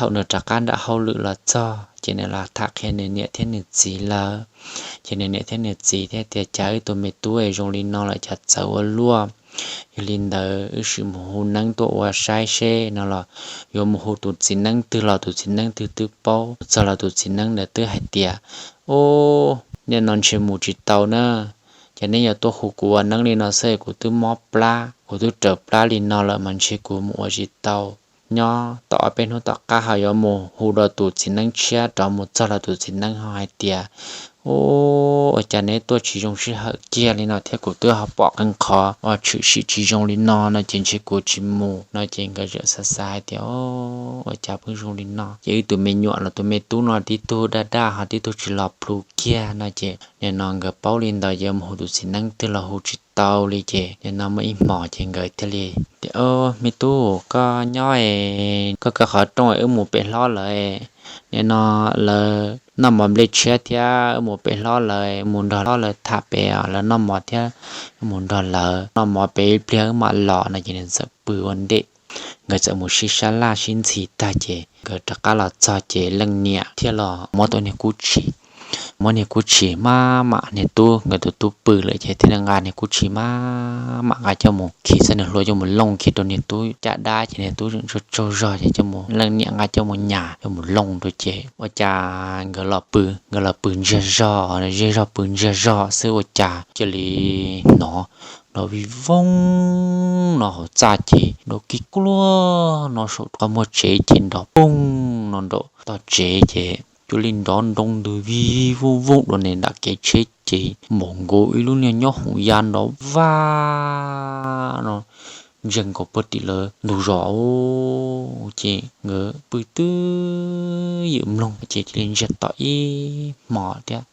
Thaum nws rov qab nram hauj lwm los txog ces nws los tham qhia nws niam thiab nws txiv lawm. Ces nws niam thiab nws txiv thiaj tias, cas wb tus me tub es zoo li no lawm, cas txawv ua luaj. Yog li ntawd wb sim mus hu neeb tuaj ua saib seb no los yuav mus hu tus txiv neeb twg los tus txiv neeb twg twb paub. Txog los tus txiv neeb ntawd twb hais tias, ub, nim no ntshe mus tsis tau na. Ces neb yuav tuaj hu kuv ua neeb li no xwb kuv twb mob plab, kuv twb raws plab li no lawm mas ntshe kuv mus ua tsis tau. Nyob tau ob peb hnub tom qab ho yuav mus hu rau tus txiv neeb tshiab rov mus txog los tus txiv neeb ho hais tias, ub, ua cas neb tuaj tsis zoo sij hawm kiag li no thiab kuv twb ho pom qee qhov uas tshwm sim tsis zoo li no no ces ntshe kuv tsis mus no. Ces nkawd txawm xav xav hais tias, ua cas pheej zoo li no, ces wb tus me nyuam los tus me tub no tib tug daj daj ho tib tug tsis los plhus kiag no ces nim no nkawd paub li ntawd ces mus hu tus txiv neeb twg los hu tsis tau li. Ces nim no muaj ib hmos ces nkawd thiaj li tias, me tub, koj nyob es koj kaw qhov rooj es wb mus pem hlob lawm. Nim no lawv noj mov nplej tshiab thiab wb mus pem hlob lawv, mus nrog hlob lawv tham pem os, lawv noj mov thiab wb mus nrog lawv noj mov pem ib pliag wb mam los no ces nws txawm pw ua ntej. Nkawd txawm mus sib sab laj sib ntxhi tag ces nkawd rov qab los txog ces leej niam thiaj los muab tus niag kub tshis, muab niag kub tshis maj mam niag tub, nkawd tus tub pw lawm ces thiaj li nqa niag kub tshis maj mam nqa coj mus khi txog nws hlua coj mus looj kiag rau niag tub caj dab ces niag tub tsaug tsaug zog ces coj mus, leej niam nqa coj mus nyas coj mus looj rau ces ua cas nkawd los pw, nkawd los pw ntsiag zog, zej zog pw ntsiag zog xwb ua cas cia li hnov nrov vij voog no hauv txaj ces nrov kig kluag no saum qhov muag tsev ces nrov poog no nraum tog tsev ces cia li nrov nroo ntws vij vij voog voog dua nram kev tsheb ces npaum nkaus ib lub niag nyob hoom ya nrov vaj no ntsia nkaus puag tim lawv ntug zos. Ces nkawd pw twb ywm mloog ces cia li ntsiag to ib hmo thiab.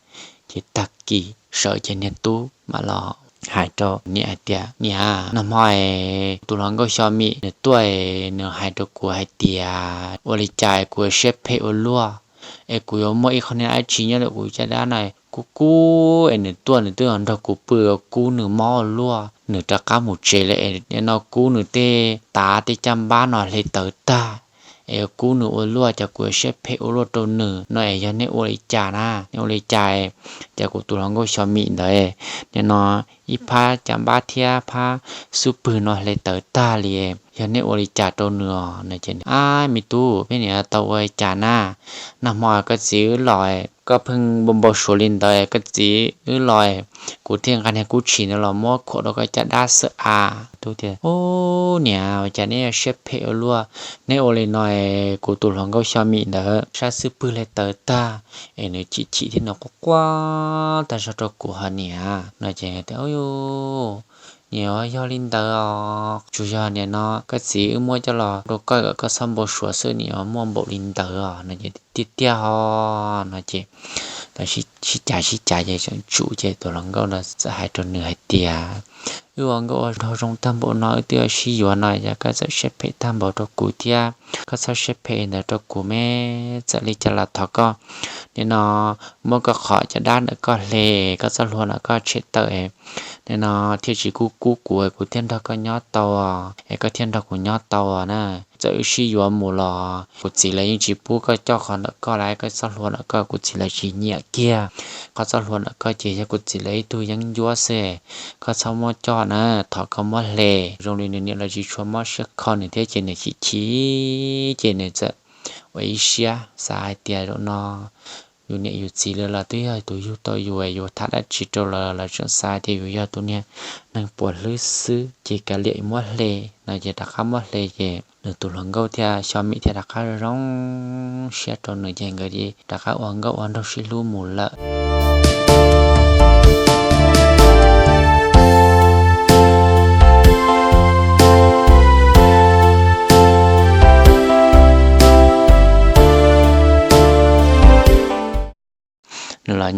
Ces tag kis sawv ces niag tub mam los hais rau niam hais tias, niam, nag hmo es tus hluas nkauj Xyo Mim nws tuaj es nws hais rau kuv hais tias ua li cas kuv siab phem ua luaj, es kuv yuav muaj ib qho niag dab tsi nyob rau kuv caj dab no kub kub es nws tuaj nws twb nrog kuv pw, kub nws mob ua luaj, nws rov qab mus tsev lawm es nim no kub nws tej tav tej caj npab no hle tawv tag, es kub nws ua luaj ces kuv siab phem ua luaj rau nws no es yog nej ua li cas na, nej ua li cas, ces kuv tus hluas nkauj Xyo Mim ntawd nim no ib phab caj npab thiab phab xub pwg no hle tawv tag li, yog nej ua li cas rau nws os no ces, ab me tub, peb niam tau ua li cas na, nag hmo koj txiv wb los koj pheej npau npau suav li ntawd, koj txiv wb los kuv thiaj nqa niag kub tshis ntawd los muab khuam rau koj caj dab xwb as. Tub tias, ub niam, ua cas neb siab phem ua luaj, neb ua li no es kuv tus hluas nkauj Xyo Mim ntawd sab xub pwg hle tawv tag, es nws chim chim thiab nws quaj quaj tag zog rau kuv hos niam no ces tias, niam, yog li ntawd os, tsuas yog nim no koj txiv wb muab coj los rau koj kom koj txhob npau suav xwb, niam, muaj npaum li ntawd os no ces tiag tiag ho no ces sib cav sib cav ces tseem tsum ces tus hluas nkauj ntawd txawm hais rau nws hais tias, wb ua nkauj ua nraug zoo tag npaum no wb twb sib yuav no es koj txawm siab phem tag npaum rau kuv thiab, koj txhob siab phem ntawd rau kuv me, txawm li cas los thov koj nim no muab koj qhov caj dab ntawm koj hle, koj txoj hlua ntawm koj tshem tawm, nim no thiaj tsis kub kub kuv, kuv thiaj nrog koj nyob tau, es koj thiaj nrog kuv nyob tau na. Txawm wb sib yuav mus los kuv txiv lawv yeej tsis pub koj coj qhov ntawm koj lawm, koj txoj hlua ntawm koj kuv txiv lawv tsis nyiam kiag. Koj txoj hlua ntawm koj ces yog kuv txiv lawv ib tug yeeb ncuab xwb, koj txhob muab coj na, thov koj muab hle. Zoo li nws niam lawv tsis tshua mob siab kho nws thiab ces nws chim chim ces nws txawm ua ib siab xav hais tias zaum no yus niam yus txiv lawv los twb yog tus yug tau yus, yus tham dab tsi rau lawv los lawv tseem xav tias yus yog tus niag neeg puas hlwb xwb ces kav liam muab hle no ces rov qab muab hle ces nws tus hluas nkauj thiab Xyo Mim thiaj rov qab zoo siab rau nws ces nkawd rov qab ua nkauj ua nraug sib hlub mus lawm.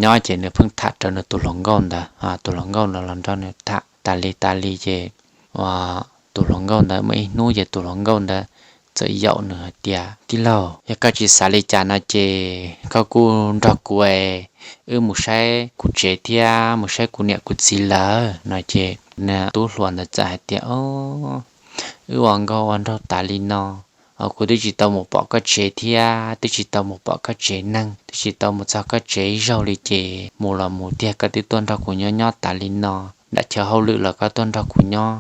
nyob ces nws pheej tham raws nws tus hluas nkauj ntawd. Tus hluas nkauj ntawd los nrog nws tham tas li tas li ces ua tus hluas nkauj ntawd muaj ib hnub ces tus hluas nkauj ntawd txawm yaum nws hais tias, Tij laug, yog koj tsis xav li cas no ces koj kuj nrog kuv es wb mus saib kuv tsev thiab mus saib kuv niam kuv txiv lawm no ces nws tub hluas ntawd txawm hais tias, Wb ua nkauj ua nraug tas li no, kuv twb tsis tau mus pom koj tsev thiab twb tsis tau mus pom koj tsev neeg, twb tsis tau mus txog koj tsev ib zaug li ces mus los mus tiag, koj twb tuaj nrog kuv nyob nyob tas li no, nram chaw hauj lwm los koj tuaj nrog kuv nyob,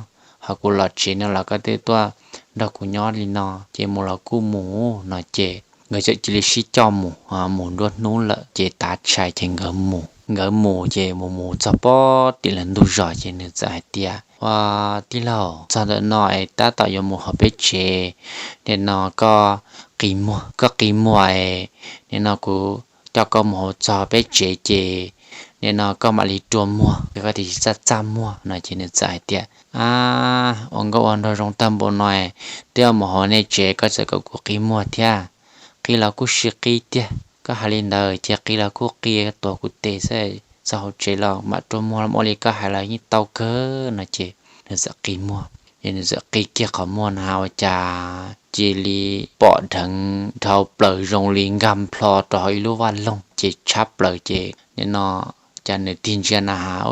ho kuv los tsev no los koj twb tuaj nrog kuv nyob li no ces mus los kuj mus no ces nkawd txawm cia li sib coj mus, mus nruab hnub lawm ces tav tshais ces nkawd mus. Nkawd mus ces mus mus txog pem tim lawv ntug zos ces nws txawm hais tias, Ua tij laug, txog ntawm no es tab tom yuav mus hauv peb tsev, nim no koj qi muag, koj qi muag es nim no kuv coj koj mus hauv txog peb tsev ces nim no koj mam li rua muag, koj tias tsis txaj txaj muag no ces nws txawm hais tias, Ab, ua nkauj ua nraug zoo tag npaum no, twb mus hauv nej tsev koj txawm kom kuv qi muag thiab. Qi los kuj sib qi tiag, koj hais li ntawd ces qi los kuj qi tuav kuv tes xwb, txog hauv tsev los mam rua muag los ua li koj hais los yeej tau kawg no ces nws txawm qi muag. Ces nws txawm qi kiag qhov muag na ua cas cia li pom dheev dhau plaws zoo li nkag nplho rau hauv ib lub vaj loog ces tshab plaws ces nim no cas nws tig ntsia na has,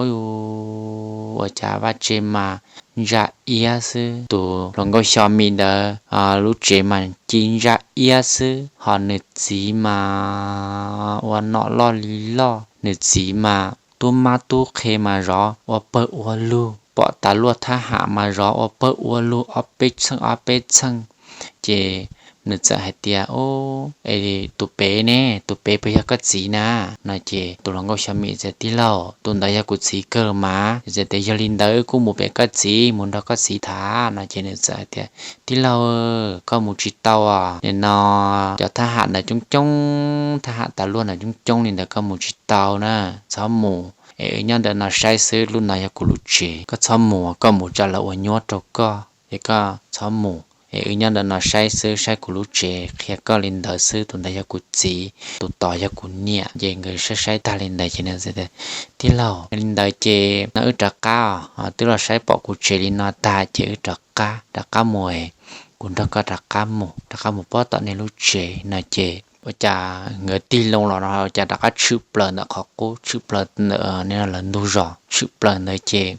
Ua cas vaj tsev mas ntsa iab xwb, tus hluas nkauj Xyo Mim ntawd lub tsev mas ci ntsa iab xwb, ho nws txiv mas ua nom loj li loj, nws txiv mas tub mab tub qhe mas zov ua pawg ua lug, pom tas luaj thab ham mas zov ua pawg ua lug ob peb txheej ob peb txheej. Ces nws txawm hais tias, Ub, es tus pem ne, tus pem puas yog koj txiv na? No ces tus hluas nkauj Xyo Mim txawm, Tij laug, tus ntawd yog kuv txiv kawg mas. Txawm tias, Yog li ntawd kuj mus pem koj txiv, mus nrog koj txiv tham. No ces nws txawm hais tias, Tij laug, koj mus tsis tau os, nim no cov thab ham ntawd coob coob, thab ham tas luaj ntawd coob coob li ntawd koj mus tsis tau na, txhob mus. Es wb nyob ntawm no saib xwb, lub no yog kuv lub tsev, koj txhob mus, koj mus tsam lawv ua nyuab rau koj, es koj txhob mus. Es wb nyob ntawm no saib xwb, saib kuv lub tsev, qhia koj li ntawd xwb, tus ntawd yog kuv txiv, tus tod yog kuv niam. Ces nkawd saib saib tag li ntawd ces nws txawm tias, Tij laug, li ntawd ces no wb rov qab os, twb los saib pom kuv tsev li no tag ces wb rov qab, rov qab mus es kuv nrog koj rov qab mus, rov qab mus pob tom nej lub tsev. No ces ua cas nkawd tig loo los no ua cas rov qab tshwm plaws ntawm qhov qub, tshwm plaws ntawm lawv ntug zos, tshwm plaws ntawd ces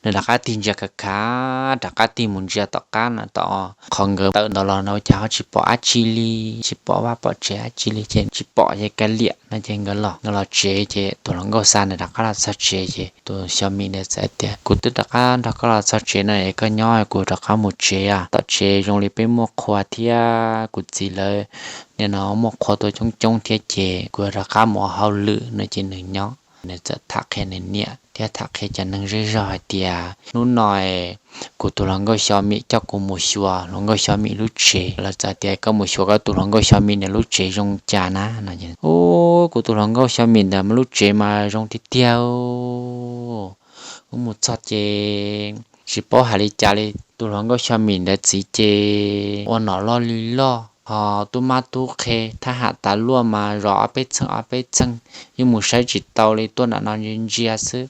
nws rov qab tig ntsia khav khav, rov qab tig mus ntsia tom qab no, tom qhov nkawd tawm ntawd los no ua cas ho tsis pom dab tsi li, tsis pom vaj pom tsev dab tsi li ces tsis pom ces kav liam no ces nkawd los, nkawd los tsev ces tus hluas nkauj Xyo Mim rov qab los txog tsev ces tus Xyo Mim ntawd txawm tias, Kuv twb rov qab nrog koj los txog tsev no es koj nyob, kuv rov qab mus tsev os. Tom tsev zoo li peb muaj qhua thiab kuv txiv lawv nim no muaj qhua tua coob coob thiab ces kuv rov qab mus ua hauj lwm no ces nws nyob. Nws txawm tham qhia nws niam thiab tham qhia cov neeg zej zog hais tias, Hnub no kuv tus hluas nkauj Xyo Mim coj kuv mus xyuas hluas nkauj Xyo Mim lub tsev. Lawv txawm tias, Koj mus xyuas koj tus hluas nkauj Xyo Mim nws lub tsev zoo cas na? No ces, Ub, kuv tus hluas nkauj Xyo Mim ntawd mas lub tsev mas zoo tiag tiag. Wb mus txog ces tsis paub hais li cas li, tus hluas nkauj Xyo Mim ntawd txiv ces ua nom loj li loj, ho tub mab tub qhe thab ham tas luaj mas zov ob peb txheej ob peb txheej, yeej mus saib tsis tau li, tuaj nram no ntsia ntsia xwb.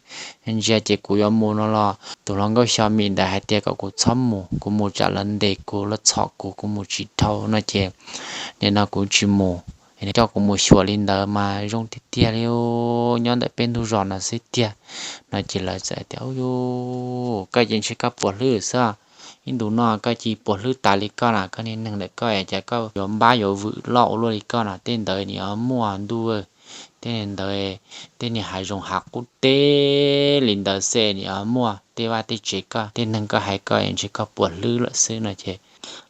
Ntsia ces kuv yuav mus no los tus hluas nkauj Xyo Mim ntawd hais tias kom kuv txhob mus, kuv mus tsam lawv ntes kuv, lawv txhom kuv, kuv mus tsis dhau no ces nim no kuv tsis mus. Nws coj kuv mus xyuas li ntawd mas zoo tiag tiag li, nyob ntawm peb ntug zos no xwb tiag. No ces lawv txawm tias, Ub, koj ces ntshe koj puas hlwb xwb. Ib ntus no koj cia li puas hlwb tas li koj na, koj niag neeg ntawm koj es cas koj yuav npab yuav vwm loj ua luaj li koj na. Tej ntawd nim muaj ntuj, tej ntawd tej niag hav zoov hav qub teb li ntawd xwb nim muaj, tej vaj tej tsev koj, tej neeg koj hais koj es ntshe koj puas hlwb lawm xwb no ces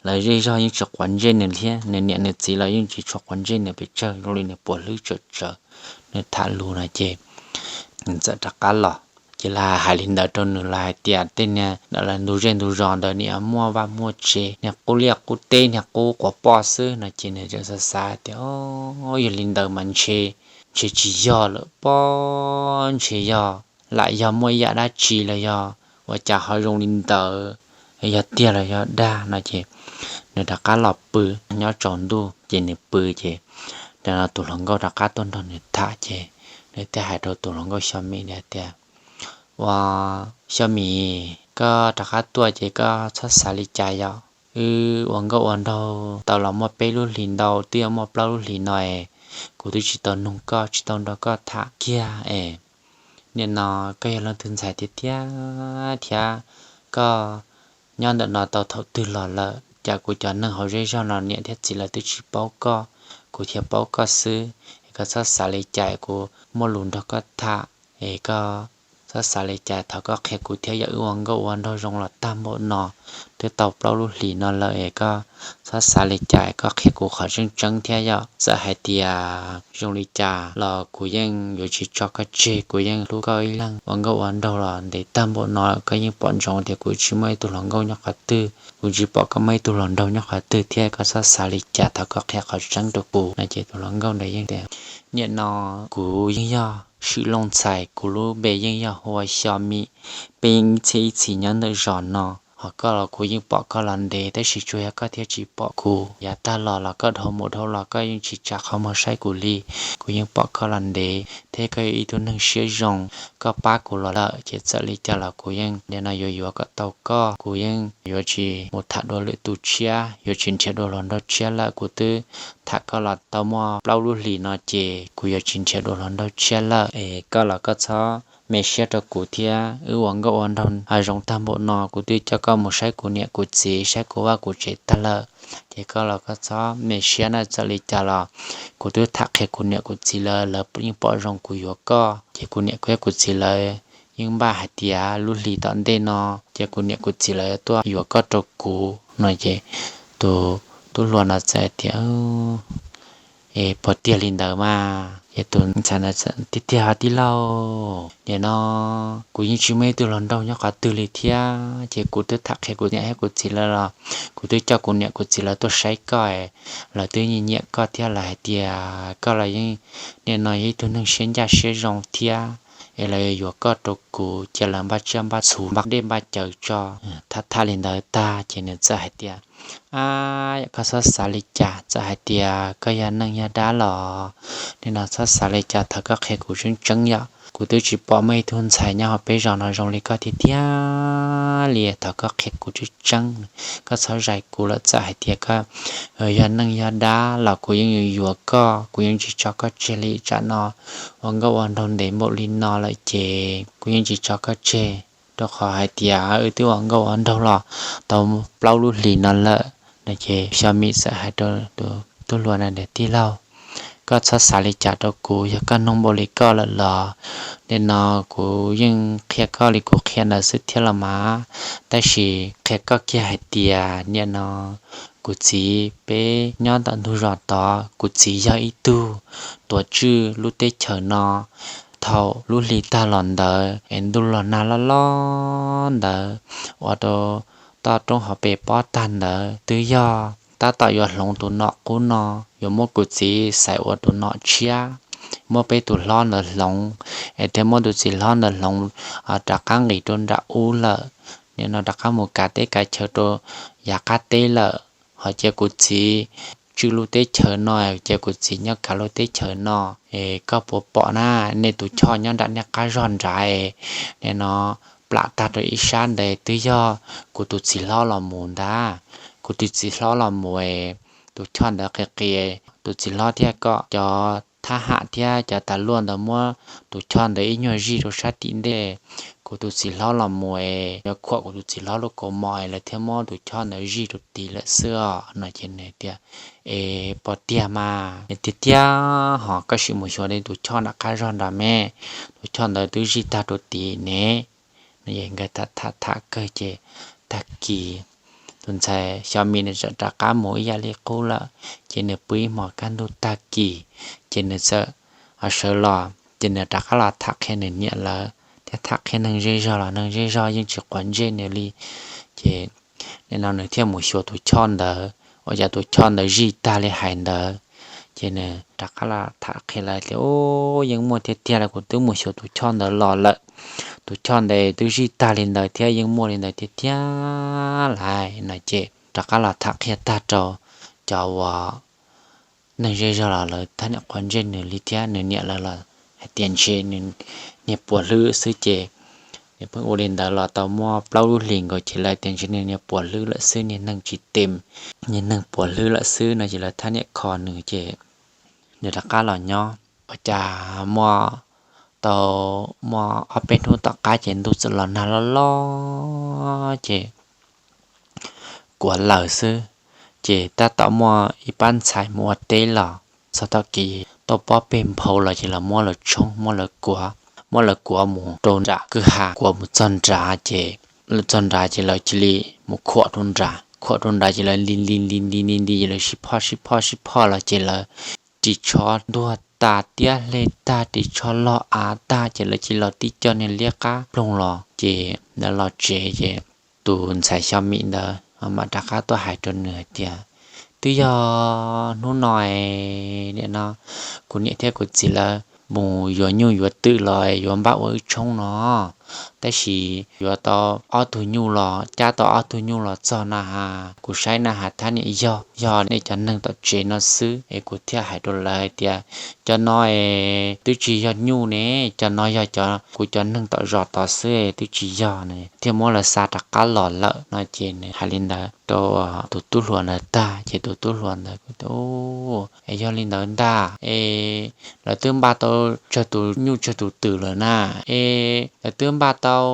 lawv zej zog yeej tsis quav ntsej nws thiab, nws niam nws txiv los yeej tsis tshua quav ntsej nws pes tsawg, zoo li nws puas hlwb tsawv tsawv, nws tham lus no ces nws txawm rov qab los. Ces lawv hais li ntawd rau nws, lawv hais tias tej niag ntawm lawv ntug zej ntug zos ntawd nim muaj vaj muaj tsev, niag qub liaj qub teb, niag qub quas poj xwb no ces nws txawm xav xav tias, Yog li ntawd mas ntshe, ntshe tsis yog lawm pob, ntshe yog lam yog muaj ib yam dab tsi los yog ua cas ho zoo li ntawd, yog tiag los yog dag no ces nws rov qab los pw. Nyob tsaus ntuj ces nws pw ces tus hluas nkauj rov qab tuaj nrog nws tham ces Nws thiaj hais rau tus hluas nkauj Xyo Mim tias, Ua, Xyo Mim, koj rov qab tuaj ces koj txhob xav li cas yom. Wb ua nkauj ua nraug tau los muaj peb lub hlis ntau, twb yuav muaj plaub lub hlis no es kuv twb tsis tau nug koj, tsis tau nrog koj tham kiag es nim no koj yog leej twg ntxhais tiag tiag thiab koj nyob ntawm no tau thaum twg los lawm, cas kuv cov neeg hauv zej zog no niam thiab txiv lawv twb tsis paub koj, kuv thiaj paub koj xwb. Es koj txhob xav li cas, kuv muaj lus nrog koj tham, es koj txhob xav li cas, thov koj qhia kuv thiab yom. Wb ua nkauj ua nraug zoo los tag npaum no, twb tau plaub lub hlis no lawm es koj txhob xav li cas, koj qhia kuv qhov tseeb tseeb thiab yom. Txawm hais tias zoo li cas los kuv yeej yuav tsis tso koj tseg, kuv yeej hlub koj ib leeg. Ua nkauj ua nraug los ntev tag npaum no, koj yeej pom ntsoov tias kuv tsis muaj ib tug hluas nkauj nyob qhov twg, kuv tsis pom koj muaj ib tug hluas nraug nyob qhov twg thiab, koj txhob xav li cas, thov koj qhia qhov tseeb rau kuv no. Ces tus hluas nkauj ntawd yeej tias, Nim no kuv yeej yog Swm Looj ntxhais, kuv lub npe yeej yog hu ua Xyo Mim, peb yeej ib txhiab ib txhis nyob ntawm zos no. Hos koj los kuv yeej pom koj los ntev, tab sis tsuas yog koj thiaj tsis pom kuv. Yav tag los los koj dhau mus dhau los koj yeej tsis tsa qhov muag saib kuv li. Kuv yeej pom koj los ntev thiab koj yog ib tug neeg siab zoo, koj pab kuv los lawm ces txawm li cas los kuv yeej nim no yuav yuav kom tau koj. Kuv yeej yuav tsis mus tham dua lwm tus tshiab, yuav tsis nrhiav dua hluas nraug tshiab lawm. Kuv twb tham koj los tau muaj plaub lub hlis no ces kuv yuav tsis nrhiav dua hluas nraug tshiab lawm. Es koj los koj txhob me siab rau kuv thiab, wb ua nkauj ua nraug hav zoov tag npaum no, kuv twb coj koj mus saib kuv niam kuv txiv, saib kuv vaj kuv tsev tag lawm. Ces koj los koj txhob me siab na, txawm li cas los kuv twb tham qhia kuv niam kuv txiv lawv, lawv yeej pom zoo kuv yuav koj. Ces kuv niam kuv thiab kuv txiv lawv yeej npaj hais tias lub hlis tom ntej no ces kuv niam kuv txiv lawv tuaj yuav koj rau kuv no. Ces tus tub hluas no txawm hais tias, Es puas tiag li ntawd mas? Ces tus ntxhais no txawm, Tiag tiag tij laug, nim no kuv yeej tsis muaj ib tug hluas nraug nyob qhov twg li thiab, ces kuv twb tham qhia kuv niam thiab kuv txiv lawv los, kuv twb coj kuv niam kuv txiv lawv tuaj saib koj, lawv twb nyiam nyiam koj thiab, lawv hais tias koj los yeej nim no yog ib tug neeg siab ncaj siab zoo thiab, es lawv yuav yuav koj rau kuv, cia lawv npaj tsiaj npaj txhuv npaj dej npaj cawv tso. Tham tham li ntawd tag ces nws txawm hais tias, Ab, yam koj txhob xav li cas, txawm hais tias koj yog neej yog dab los nim no txhob xav li cas, thov koj qhia kuv tseeb tseeb yom. Kuv twb tsis pom muaj ib tug ntxhais nyob hauv peb zos no zoo li koj tiag tiag li, thov koj qhia kuv tseeb tseeb, koj txhob zais kuv lawm. Txawm hais tias koj yog neej yog dab los kuv yeej yuav yuav koj, kuv yeej tsis tso koj tseg li. Tsam no ua nkauj ua nraug ntev npaum li no lawm ces kuv yeej tsis tso koj tseg, rau qhov hais tias wb twb ua nkauj ua nraug los tau plaub lub hlis no lawm no. Ces Xyo Mim txawm hais rau tus tub hluas na tias, Tij laug, koj txhob xav li cas rau kuv, yog koj nug npaum li koj lawm los nim no kuv yeej qhia koj li kuv qhia ntawd xwb thiab los mas, tab sis qhia koj kiag hais tias nim no kuv txiv peb nyob ntawm ntug zos tod, kuv txiv yog ib tug tuav tswj lub teb chaws no. Thaum lub hli tag los ntawd es ntuj los nag loj loj ntawd, ua rau toj roob hauv pes pob tag ntawd twb yog tab tom yuav hloov tus nom qub no, yuav muab kuv txiv xaiv ua tus nom tshiab, muab peb tus hlob ntawd hloov, es thiaj muab tus txiv hlob ntawd hloov rov qab nqis rau nram ub lawm. Nim no rov qab mus kav teb kav chaw rau yav qab teb lawm, ho cia kuv txiv tswj lub teb chaws no, cia kuv txiv nyob kav lub teb chaws no. Es koj puas pom na, nej tus choj nyob nram nej qab zog nrad, nim no plam tag rau ib sab ntawd twb yog kuv tus txiv hlob los mus ntag. Kuv tus txiv hlob los mus es tus choj ntawd qis qis, tus txiv hlob thiaj kom cov thab ham thiab cov tas luaj ntawd muab tus choj ntawd ib nyuag zij rau sab tim ntej. Kuv tus txiv hlob los mus es yuav khuam kuv tus txiv hlob lub kaus mom es lawv thiaj muab tus choj ntawd zij rau tid lawm xwb os no. Ces nws tias, Es puas tiag mas? Tiag tiag, ho koj sim mus xyuas tus choj nram qab zog nrad me, tus choj ntawd twb zij tag rau tid ne. No nkawd tham tham tham kawg ces tag kis tus ntxhais Xyo Mim nws txawm rov qab mus ib yam li qub lawm. Ces nws pw ib hmos kaj ntug tag kis, ces nws txawm ho sawv los, ces nws rov qab los tham qhia nws niam lawv thiab tham qhia neeg zej zog los neeg zej zog yeej tsis quav ntsej nws li. Ces nim no nws thiaj mus xyuas tus choj ntawd, ua cas tus choj ntawd zij tag li hais ntawd. Ces nws rov qab los tham qhia lawv tias, Ub, yeej muaj tiag tiag li, kuv twb mus xyuas tus choj ntawd los lawm. Tus choj ntawd twb zij tag li ntawd thiab yeej muaj li ntawd tiag tiag lauj no. Ces rov qab los tham qhia tag rau cov uas neeg zej zog los lawv thab niam quav ntsej nws li thiab nws niam lawv los hais tias ntshe nws niag puas hlwb xwb ces nws pheej ua li ntawd los tau muaj plaub lub hlis nkaus ces lawv tias ntshe nws niag puas hlwb lawm xwb, niag neeg tsis tes, niag neeg puas hlwb lawm xwb no ces lawv thaj niam kho nws ces nws rov qab los nyob. Ua cas muaj tau, muaj ob peb hnub tom qab ces ntuj txawm los nag loj loj ces kuav lawm xwb. Ces tab tom muaj ib pab ntxhais mus ua teb los txog tau kev tau pob peg nphau los ces los muab lawv tshoob, muab lawv kuav, muab lawv kuav mus rau nram kwj ha, kuav mus txog nrad ces, txog nrad ces lawv cia li mus khuam rau nrad, khuam rau nrad ces lawv nti nti nti nti nti nti ces lawv sib phoj sib phoj sib phoj los ces lawv ris tsho ntuag tag, tiab hle tag, ris tsho log av tag ces lawv cia li los tib co niag liab qab ploog los ces lawv los tsev ces tus ntxhais Xyo Mim ntawd mam rov qab tuaj hais rau nws hais tias, twb yog hnub no, nim no kuv niam thiab kuv txiv lawv mus yuav nyuj yuav twm los yuav npaj ua wb tshoob no, tab sis yuav tau ob tug nyuj los, cab tau ob tug nyuj los txog na has, kuv saib na has thab niam yog, yog nej cov neeg tom tsev no xwb es kuv thiaj hais rau lawv hais tias cov no es twb tsis yog nyuj ne, cov no yog cov, kuv cov neeg tom zos tod xwb es twb tsis yog no, thiaj muab lawv xa rov qab los lawm no ces nws hais li ntawd rau tus tub hluas ntawd tag ces tus tub hluas ntawd kuj tias, es yog li ntawd ntag es lawv twb npaj tau tsawg tus nyuj tsawg tus twm lawm na, es lawv twb npaj tau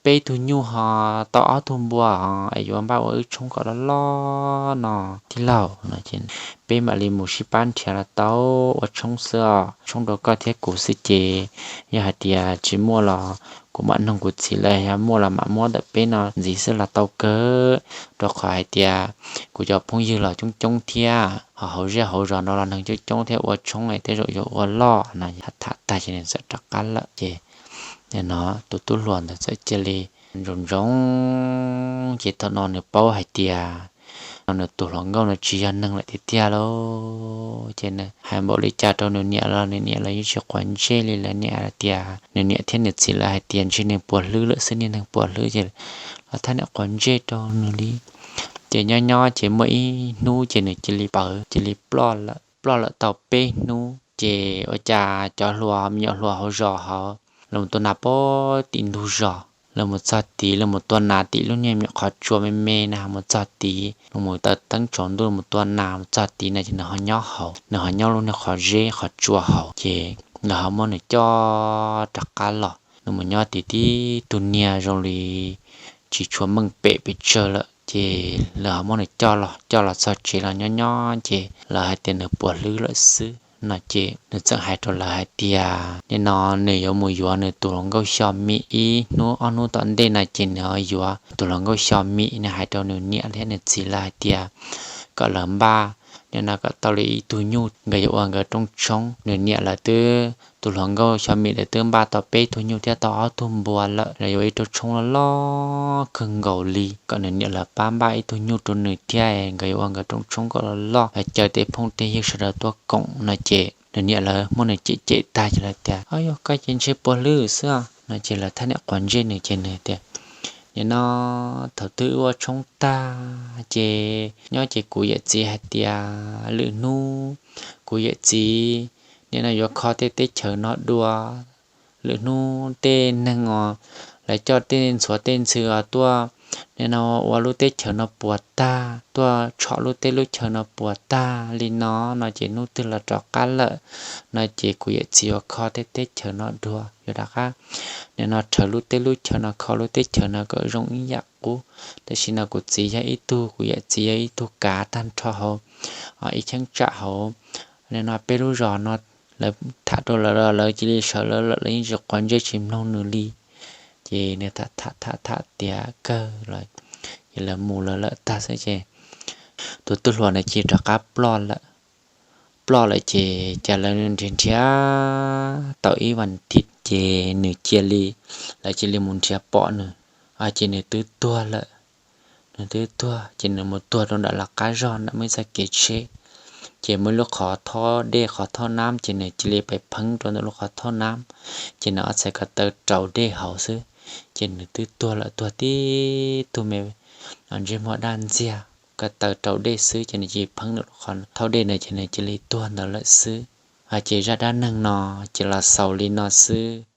peb tug nyuj ho tau ob tug npua es yuav npaj ua wb tshoob kom loj loj no tij laug no ces peb mam li mus sib pab nrhiav los tau ua tshoob xwb os, tshoob rau koj thiab kuv xwb ces yog hais tias tsis muaj los kuv mam noog kuv txiv lawv, yog muaj los mam muab ntawm peb no ntxiv xwb los tau kawg, rau qhov hais tias kuv cov phooj ywg los coob coob thiab ho hauv zej hauv zos no los neeg coob coob thiab ua tshoob es tej zaum yuav ua loj no. Tham tag ces nws txawm rov qab lawm ces no tus tub hluas ntawd txawm cia li ntsoov ntsoov ces thaum no nws paub hais tias no nws tus hluas nkauj no tsis yog neeg lawm tiag tiag lauj. Ces nws hais npaum li cas rau nws niam los nws niam los yeej tsis quav ntsej li, lawv niam hais tias, nws niam thiab nws txiv lawv hais tias ntshe nws puas hlwb lawm xwb, niag neeg puas hlwb ces lawv thaj niam quav ntsej rau nws li. Ces nyob nyob ces muaj ib hnub ces nws cia li pawv cia li ploj lawm, ploj lawm tau peb hnub ces ua cas cov hluas, me nyuam hluas hauv zos hauv los mus tua nas pem tim ntug zos, los mus txog tid los mus tua nas tim lub niag me qhov tsua me me na, mus txog tid los mus taws teeb tsaus ntuj los mus tua nas, mus txog tid no ces nws ho nyob hauv, nws ho nyob lub niag qhov zeb qhov tsua hauv ces lawv ho muab nws coj rov qab los, nws mus nyob tim tib tug niag zoo li tsis tshua meej pem pes tsawg lawm ces lawv ho muab nws coj los, coj los txog tsev los nyob nyob ces lawv hais tias nws puas hlwb lawm xwb no ces nws txawm hais rau lawv hais tias nim no nws yuav mus yuav nws tus hluas nkauj Xyo Mim, ib hnub ob hnub tom ntej no ces nws yuav tus hluas nkauj Xyo Mim, nws hais rau nws niam thiab nws txiv lawv hais tias kom lawv npaj, nim no kom tau li ib tug nyuj nkawd yuav ua nkawd rooj tshoob. Nws niam lawv twb, tus hluas nkauj Xyo Mim lawv twb npaj tau peb tug nyuj thiab tau ob tug npua lawm, lawv yuav ib rooj tshoob loj loj kawg nkaus li, kom nws niam lawv pab npaj ib tug nyuj rau nws thiab nkawd yuav ua nkawd rooj tshoob kom loj loj, lawv caw tej phooj tej ywg sawv daws tuaj koom no ces nws niam lawv muab nws cem cem tag ces lawv tias, o yog koj ces ntshe puas hlwb xwb no ces lawv thaj niam quav ntsej nws ces nws tias, nim no thaum twg wb ua tshoob tag ces nyob ces kuv yawm txiv hais tias lwm hnub kuv yawm txiv nim no yuav kho tej teb chaws no dua, lwm hnub tej neeg os, lawv coj tej ntxhuav tej ntxhw os tuaj, nim no ua lub teb chaws no puas tag, tuaj tshom lub teb lub chaw no puas tag li no no ces hnub twg los rov qab lawm no ces kuv yawm txiv yuav kho tej teb chaws no dua, yuav rov qab nim no rhawv lub teb lub chaw no, kho lub teb chaws no kom zoo ib yam qub. Tam sim no kuv txiv yog ib tug, kuv yawm txiv yog ib tug kav tag nrho hauv ib cheeb tsam hauv nim no peb lub zos no, lawv tham rau lawv los lawv cia li sawv lawv lawm, lawv yeej tsis quav ntsej tsis mloog nws li. Ces nws tham tham tham tham tiav kawg los ces lawv mus lawv lawm tag xwb ces tus tub hluas ntawd cia li rov qab ploj lawm. Ploj lawm ces cas lawv nrhiav nrhiav tau ib vas thiv ces nws cia li, lawv cia li mus nrhiav pom nws, ces nws twb tuag lawm. Nws twb tuag ces nws mus tuag rau nram lawv qab zog nram muaj ib txoj kev tsheb, ces muaj ib lub qhov thob dej qhov thob nab ces nws cia li pais pheeb rau ntawm lub qhov thob nab, ces nws ob txhais ko taw raus dej hauv xwb, ces nws twb tuag lawm, tuag tib tug me ntsej muag daj ntxiag, ko taw raus dej xwb ces nws cia li pheeb ntawm lub qhov thob dej ntawd ces nws cia li tuag ntawd lawm xwb. Ces zaj dab neeg no ces los xaus li no xwb.